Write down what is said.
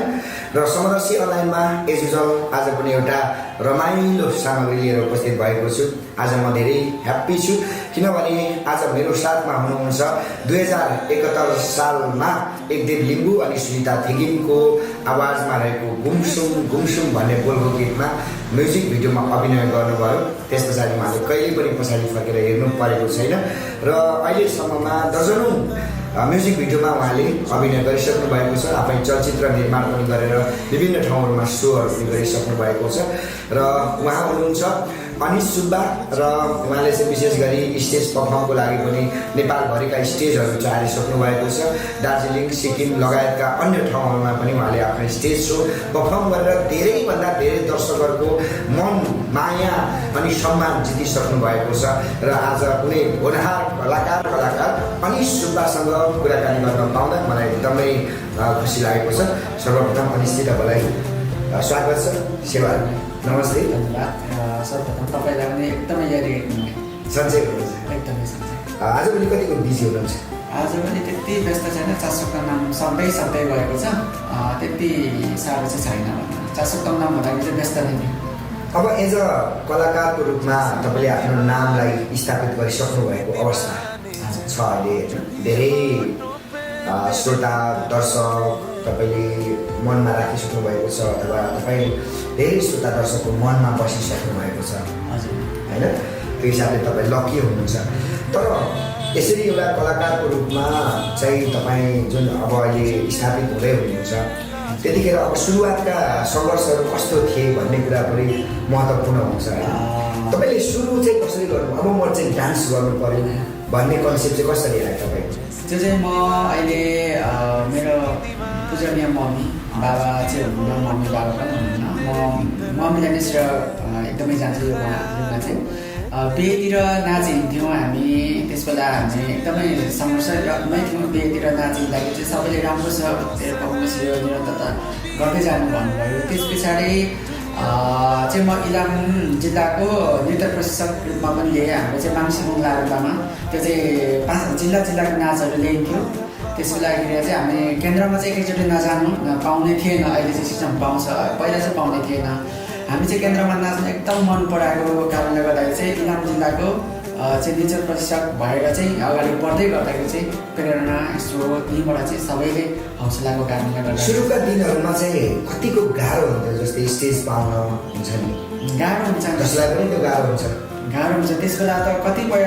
Online र समदर्शी अनलाइनमा as usual आज पनि एउटा रमाइलो सामग्री लिएर उपस्थित भएको छु। आज म धेरै ह्याप्पी छु किनभने आज मेरो साथमा हुनुहुन्छ 2071 सालमा एकदेव लिम्बू अनि सुनिता थेगिमको आवाजमा रहेको गुमसुम गुमसुम भन्ने बोलको गीतमा म्युजिक भिडियोमा अभिनय गर्नुभयो। त्यस पछाडि उहाँले कहिले पनि पछाडि फर्केर हेर्नु परेको छैन र अहिलेसम्ममा दर्जनौं म्युजिक भिडियोमा उहाँले अभिनय गरिसक्नु भएको छ। आफै चलचित्र निर्माण पनि गरेर विभिन्न ठाउँहरूमा सोहरू पनि गरिसक्नु भएको छ र उहाँ हुनुहुन्छ अनिश सुब्बा र उहाँले चाहिँ विशेष गरी स्टेज पर्फर्मको लागि पनि नेपालभरिका स्टेजहरू चालिसक्नु भएको छ। दार्जिलिङ, सिक्किम लगायतका अन्य ठाउँहरूमा पनि उहाँले आफ्नो स्टेज सो पर्फर्म गरेर धेरैभन्दा धेरै दर्शकहरूको मन, माया अनि सम्मान जितिसक्नु भएको छ र आज कुनै होनहार कलाकार अनिश सुब्बासँग कुराकानी गर्न पाउँदा मलाई एकदमै खुसी लागेको छ। सर्वप्रथम अनिशजी तपाईँलाई स्वागत छ सेवा। नमस्ते। धन्यवाद। सर्वप्रथम तपाईँलाई पनि एकदमै यारी सन्चै हुनुहुन्छ? एकदमै सन्चै। आजभोलि कतिको बिजी हुनुहुन्छ? आजभोलि त्यति व्यस्त छैन। चासोको नाम सधैँ गएको छ, त्यति साह्रो चाहिँ छैन। चासोको नाम भन्दाखेरि चाहिँ व्यस्त नै। अब एज अ कलाकारको रूपमा तपाईँले आफ्नो नामलाई स्थापित गरिसक्नु भएको अवस्था छ अहिले। धेरै श्रोता दर्शक तपाईँले मनमा राखिसक्नु भएको छ अथवा तपाईँ धेरै श्रोता दर्शकको मनमा बसिसक्नु भएको छ होइन? त्यो हिसाबले तपाईँ लकी हुनुहुन्छ। तर यसरी एउटा कलाकारको रूपमा चाहिँ तपाईँ जुन अब अहिले स्थापित हुँदै हुनुहुन्छ त्यतिखेर अब सुरुवातका सङ्घर्षहरू कस्तो थिए भन्ने कुरा पनि महत्त्वपूर्ण हुन्छ होइन? तपाईँले सुरु चाहिँ कसरी गर्नु, अब म चाहिँ डान्स गर्नु पर्यो भन्ने कन्सेप्ट चाहिँ कसरी आयो तपाईँको? त्यो चाहिँ म अहिले मेरो पूजनीय मम्मी बाबा चाहिँ हुनुहुन्न, मम्मी बाबा पनि हुनुहुन्न। म मम्मीलाई नै एकदमै जान्छु यो युगमा चाहिँ। बिहेतिर नाच हिँड्थ्यौँ हामी, त्यस बेला हामी एकदमै सङ्घर्षमै थियौँ। बिहेतिर नाच हिँड्दाखेरि चाहिँ सबैले राम्रो छ पर्फर्मेन्स यो निरन्तरता गर्दै जानु भन्नुभयो। त्यस पछाडि चाहिँ म इलाम जिल्लाको नृत्य प्रशिक्षक रूपमा पनि लिएँ। हाम्रो चाहिँ माङसिमुङ लारुलामा त्यो चाहिँ 5 जिल्लाको नाचहरू ल्याइन्थ्यो। त्यस बेलाखेरि चाहिँ हामी केन्द्रमा चाहिँ एकैचोटि नजानु पाउने थिएन। अहिले चाहिँ सिस्टम पाउँछ, पहिला चाहिँ पाउने थिएन। हामी चाहिँ केन्द्रमा नाच्न एकदम मन पराएको कारणले गर्दाखेरि चाहिँ इलाम जिल्लाको चाहिँ नृत्य प्रशिक्षक भएर चाहिँ अगाडि बढ्दै गर्दाखेरि चाहिँ प्रेरणा स्रोत यहीँबाट चाहिँ सबैले हौसलाको कारणले गर्दा। सुरुका दिनहरूमा चाहिँ कतिको गाह्रो हुन्थ्यो? जस्तै स्टेज पाउन हुन्छ नि, गाह्रो हुन्छ, जसलाई पनि त्यो गाह्रो हुन्छ। त्यस बेला त कतिपय